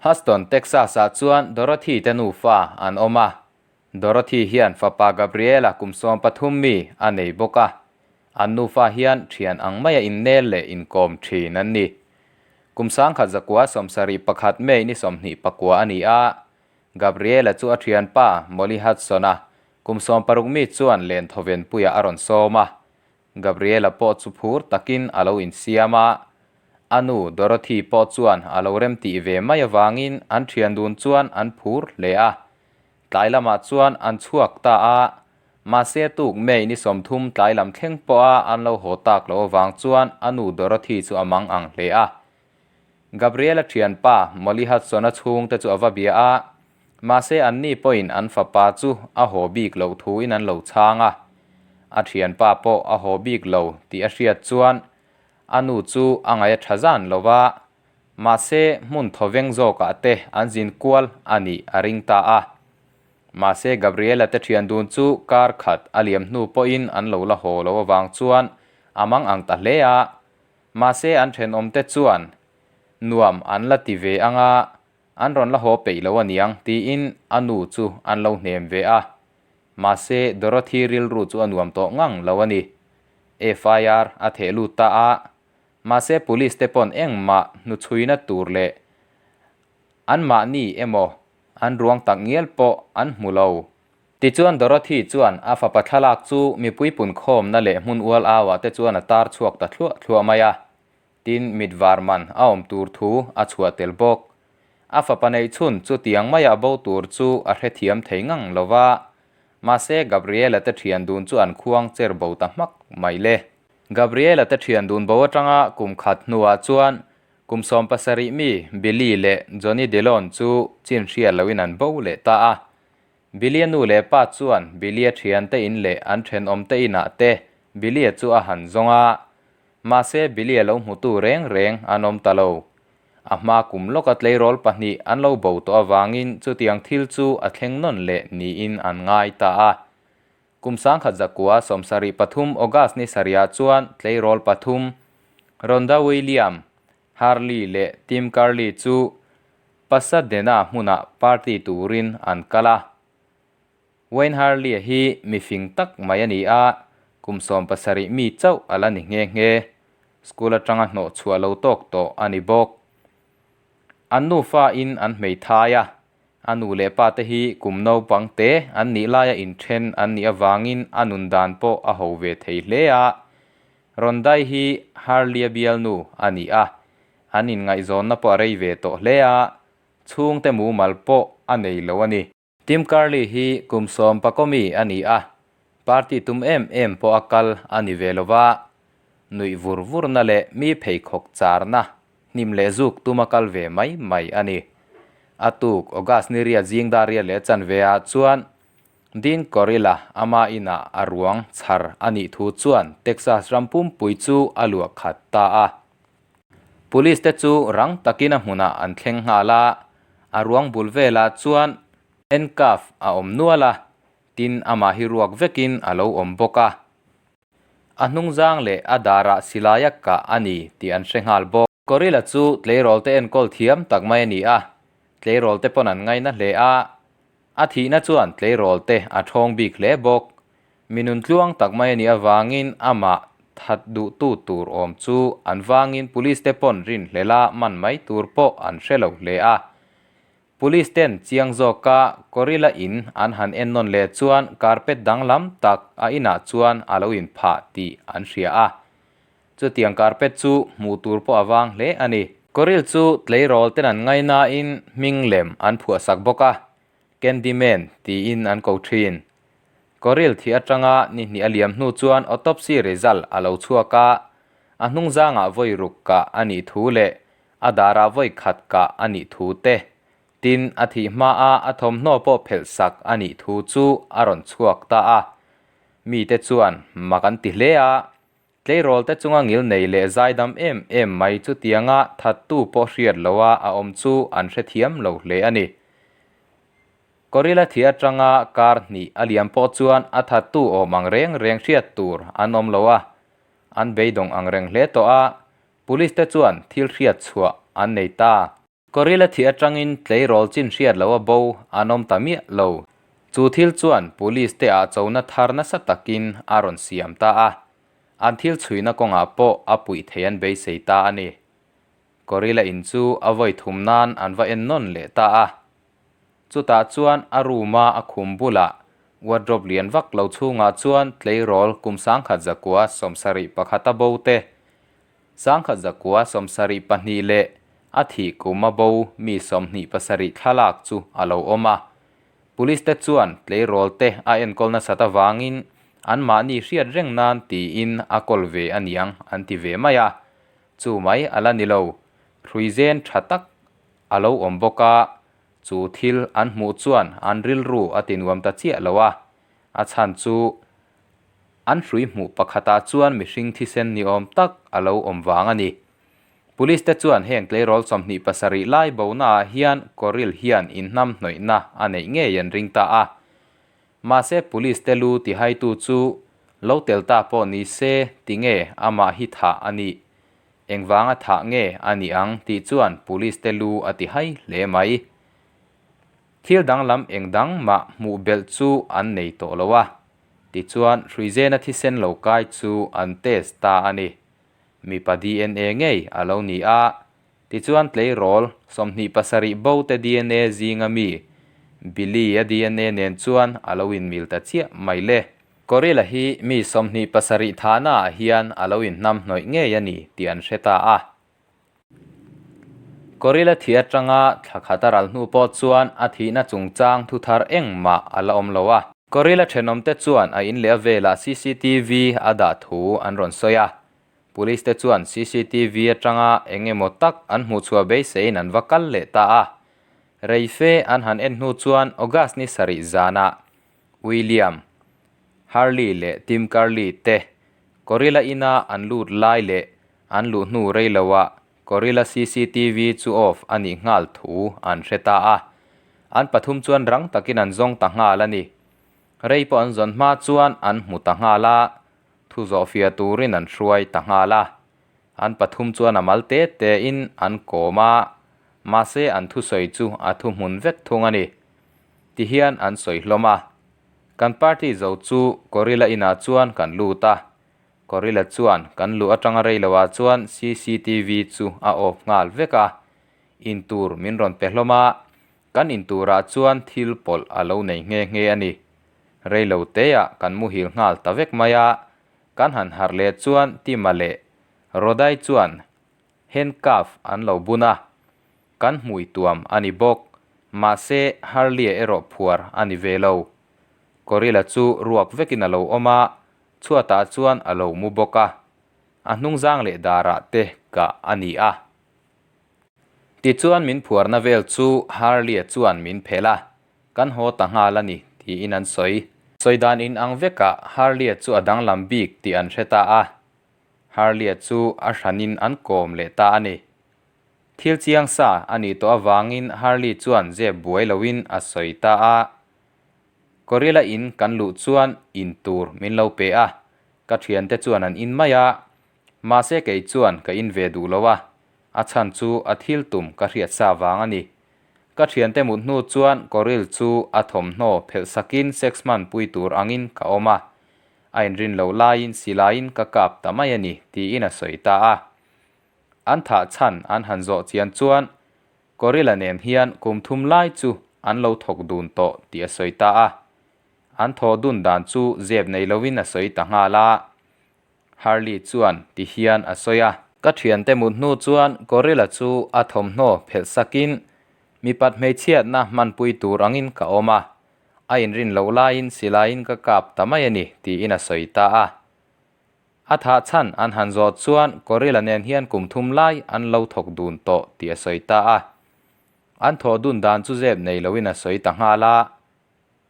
Houston, Texas-ah chuan Dorothy te nufa an awm a. Dorothy hian fapa Gabriela kum 13 mi a nei bawk a. An nufa hian thian ang maia innel leh inkawm thin an ni. Kum 1971 May ni 29 a ni a. Gabriela chu a thianpa Molly Hudson-a kum 60 mi chuan len thawvenpuiah a rawn sawm a. Gabriela pawh chu phur takin a lo insiam a, a nu Dorothy pawh chuan a lo remtih ve mai avangin an thian dun chuan an phur hle a. Tlai lamah chuan an chhuak ta a, mahse tuk May ni 30 tlai lam thleng pawha an lo haw tak loh avang chuan a nu Dorothy chu a mang ang hle a. Gabriela thianpa Molly Hudson-a chhungte chu a va bia a, Mahse anni pawhin an fapa chu a haw bik loh thuin an lo chhang a, a thianpa pawh a haw bik lo tih a hriat chuan a nu chu a ngaih a tha zan lo va, mahse hmun thawveng zawkah te an zin kual a nih a ring ta a. Mahse Gabriela te thian dun chu kar khat a liam hnu pawhin an lo la haw lo avang chuan a mang ang ta hle a, mahse an thenawmte chuan nuam an la ti ve ang a, An rawn la haw peih lo aniang tiin a nu chu an lo hnem ve a. Mahse, Dorothy rilru chu a nuam tawh ngang lo a ni. FIR a theh lut ta a. Mahse, police te pawn engmah hnuchhuina tur leh anmahni emaw an ruang tak ngial pawh an hmu lo. Tichuan Dorothy chuan a fapa thlalak chu mipui punkhawmna leh hmun ual auah te chuan a tar chhuak ta thluah thluah mai a. Tin, mit var man a awm tur thu a chhuah tel bawk. A fapa neih chhun chu tiang maia bo tur chu a hrethiam thei ngang lo va. Mahse, Gabriela te thian dun chu an khuang cher bo ta hmak mai le. Gabriela te thian dun bo atanga kum khat hnuah chuan kum 17 mi Billy leh Johnny Dillon chu chin hriat loin an bo leh ta a. Billy-a nu leh pa chuan Billy-a thiante in leh an thenawmte inah te Billy-a chu a han zawng a. Mahse, Billy-a lo hmutu reng reng an awm ta lo. A hma kum lawka tleirawl pahnih an lo bo tawh avangin chutiang thil chu a thleng nawn leh niin an ngai ta a. Kum 1973 August ni sarihah chuan tleirawl pathum, Rhonda William, Harley leh Tim Curley chu Pasadena hmunah party turin an kal a. Wayne Harley-a hi mi fing tak mai a ni a, kum 17 mi chauh a la ni nghe nghe. School atanga hnawh chhuah lo tawk tawh a ni bawk. An nufa in an hmeithai a, a nu leh pa te hi kum naupang te an nih laia inthen an nih avangin a nun dan pawh a ho ve thei hle a. Rondai hi Harley-a bialnu a ni a, an inngaihzawnna pawh a rei ve tawh hle a, chhungte mumal pawh a nei lo a ni. Tim Curley hi kum sawm pakomi a ni a, party tum em em pawh a kal a ni ve lo va, nuih vur vurna leh mi pheikhawk charna hnim leh zuk tum a kal ve mai mai a ni. A tuk August ni riat zing dar riat leh chanve ah chuan Dean Corilla ama inah a ruang chhar a nih thu chuan Texas ram pumpui chu a luah khat ta a. Police te chu rang takin a hmunah an thleng nghal a, a ruang bul velah chuan handcuff a awm nual a, tin amah hi ruak vekin a lo awm bawk a. A hnungzang leh a darah silai a kah a ni tih an hre nghal bawk. Gorilla chu tleirawl te enkawl thiam tak mai a ni a, tleirawl te pawn an ngaina hle a, a thihna chuan tleirawl te a thawng bik hle bawk. Mi nun tluang tak mai a nih avangin amah that duhtu tur awm chu an vangin police te pawn rinhlela man mai tur pawh an hre lo hle a. Police ten chiang zawka Gorilla in an han en nawn leh chuan carpet danglam tak a inah chuan a lo inphah tih an hria a. Chutiang carpet chu hmuh tur pawh a vang hle a ni. Gorilla chu tleirawl ten an ngainain hming lem an phuahsak bawk a, Candyman tiin an ko thin. Gorilla thi atanga ni hnih a liam hnu chuan autopsy result a lo chhuak a, a hnungzangah vawi ruk kah a nih thu leh a darah vawi khat kah a nih thu te, tin a thih hmaa a thawmhnaw pawh phelh sak a nih thu chu a rawn chhuak ta a. Mite chuan mak an ti hle a, Tleirawl te chunga ngil nei leh zaidam em em mai chutianga thattu pawh hriat loha a awm chu an hrethiam lo hle a ni. Gorilla thi atanga kar hnih a liam pawh chuan a thattu awm ang reng reng hriat tur an awm lo a, an beidawng ang reng hle tawh a, police te chuan thil hriat chhuah an nei ta. Gorilla thih atangin tleirawl chin hriat loh a bo an awm ta miah lo. Chu thil chuan police te ah chona thar nasa takin a rawn siam ta a, an thil chhuina kawngah pawh a puih thei an beisei ta a ni. Gorilla in chu a vawi thum nan an va en nawn leh ta a. Chutah chuan a room a a khum bulah wardrobe lian vak lo chhungah chuan tleirawl kum 1971 a bo te, 1992 leh a thih kum a bo mi 27 thlalak chu a lo awm a. Police te chuan tleirawl te a enkawl nasat avangin anmahni hriat reng nan tiin a kawl ve a niang an ti ve mai a. Chu mai a la ni lo, hruizen tha tak a lo awm bawk a, chu thil an hmuh chuan an rilru a ti nuam ta chiah lo a, a chhan chu an hrui hmuh pakhatah chuan mihring thisen ni awm tak a lo awm vang a ni. Police te chuan heng tleirawl 27 lai bonaah hian Koril hian inhnamhnawihna a neih ngei an ring ta a. Mahse police te lu tihaitu chu lo tel ta pawh ni se tinge amah hi thah a nih? Engvanga thah nge a nih ang tih chuan police te lu a ti hai hle mai. Thil danglam eng dang mah hmuh belh chu an nei tawh lo a, tichuan Hruizena thisen lo kai chu an test ta a ni. Mipa DNA ngei a lo ni a, tichuan tleirawl 27 bo te DNA zinga mi Billy-a DNA nen chuan a lo inmil ta chiah mai le. Gorilla hi mi 27 thahnaah hian a lo inhnamhnawih ngei a ni tih an hre ta a. Gorilla thih atanga thla khat a ral hnu pawh chuan a thihna chungchang thu thar engmah a la awm lo a. Gorilla thenawmte chuan a in leh a velah cctv a dah thu an rawn sawi a. Police te chuan cctv atanga eng emaw tak an hmuhchhuah beiseiin an va kal leh ta a. Reife an han en hnu chuan August ni sarih zanah William Hurley leh Tim Curley te Gorilla ina an lut lai leh an luh hnu rei loah Gorilla cctv chu off a nih nghal thu an hre ta a. An pathum chuan rang takin an zawng ta nghal a ni. Rei pawh an zawn hma chuan an hmu ta nghal a, thu zawhfiah turin an hruai ta nghal a. An pathum chuan a mal te tein an kawm a, mahse an thusawi chu a thuhmun vek thung a ni. Ti hian an sawi hlawm a. Kan party zo chu Gorilla inah chuan kan lut a. Gorilla chuan kan luh atanga rei loah chuan cctv chu a off nghal vek a. In tur min rawn pe hlawm a, kan in turah chuan thil pawlh a lo nei nghe nghe a ni. Rei lo teah kan muhil nghal ta vek mai a, kan han harh leh chuan Tima leh Rodai chuan handcuff an lo bun a. Kan hmui tuam a ni bawk. Mahse, Harley-a erawh phuar a ni ve lo. Gorilla chu ruak vekin a lo awm a, chhuatah chuan a lo mu bawk a. A hnungzang leh darah te kah a ni a. Tichuan min phuarna vel chu Harley-a chuan min phelh a, kan haw ta nghal a ni, tiin an sawi. Sawi dan in ang vekah Harley-a chu a danglam bik tih an hre ta a. Harley-a chu a hranin an kawm leh ta a ni. Thil chiang sa a nih tawh avangin Harley chuan zep buai loin a sawi ta a. Gorilla in kan luh chuan in tur min lo pe a, ka thiante chuan an in mai a. Mahse kei chuan ka in ve duh lo a, a chhan chu a thil tum ka hriat sa vang a ni. Ka thiante mut hnu chuan Goril chu a thawmhnaw phelh sakin sex hman pui tur angin ka awm a, a inrin loh laiin silaiin ka kap ta mai a ni tiin a sawi ta a. An thah chhan an han zawh chian chuan Gorilla nen hian kum thum lai chu an lo thawk dun tawh tih a sawi ta a. An thawh dun dan chu zep nei loin a sawi ta nghal a. Harley chuan ti hian a sawi a. Ka thiante mut hnu chuan Gorilla chu a thawmhnaw phelh sakin mipat hmeichhiatna hmanpui tur angin ka awm a, a inrin loh laiin silaiin ka kap ta mai a ni tiin a sawi ta a. A thah chhan an han zawh chuan Gorilla nen hian kum thum lai an lo thawk dun tawh tih a sawi ta a. An thawh dun dan chu zep nei loin a sawi ta nghal a.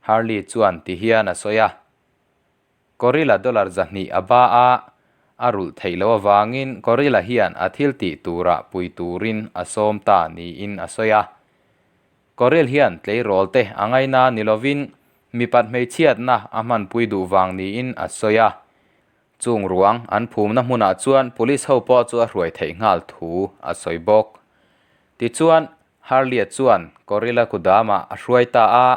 Harley chuan ti hian a sawi a. Gorilla dollar 200 a ba a, a rulh theih loh avangin Gorilla hian a thil tih turah pui turin a sawm ta niin a sawi a. Gorilla hian tleirawl te a ngaina ni lovin mipat hmeichhiatna a hmanpui duh vang niin a sawi a. Chung ruang an phumna hmunah chuan police ho pawh chu a hruai theih nghal thu a sawi bawk. Tichuan, Harley-a chuan Gorilla kudamah a hruai ta a.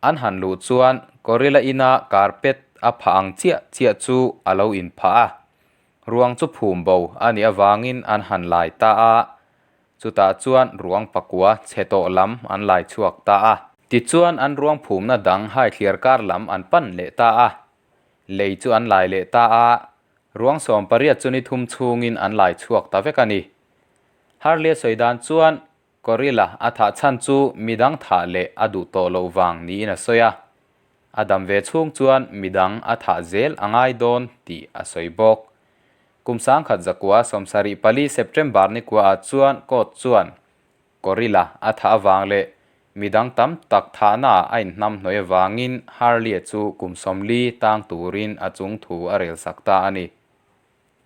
An han luh chuan Gorilla ina carpet a phah ang chiah chiah chu a lo inphah a. Ruang chu phum bo a nih avangin an han lai ta a. Chutah chuan ruang pakua chhe tawh lam an lai chhuak ta a. Tichuan an ruang phumna dang hai thliar kar lam an pan leh ta a. Lei chu an lai leh ta a, ruang 18 chu ni thum chhungin an lai chhuak ta vek a ni. Harley-a sawi dan chuan Gorilla a thah chhan chu midang thah leh a duh tawh loh vang niin a sawi a. A dam ve chhung chuan midang a thah zel a ngai dawn tih a sawi bawk. Kum 1974 September ni kuaah chuan court chuan Gorilla a thah avang leh midang tam tak thahnaah a inhnamhnawih avangin Harley-a chu kum 40 tang turin a chung thu a relsak ta a ni.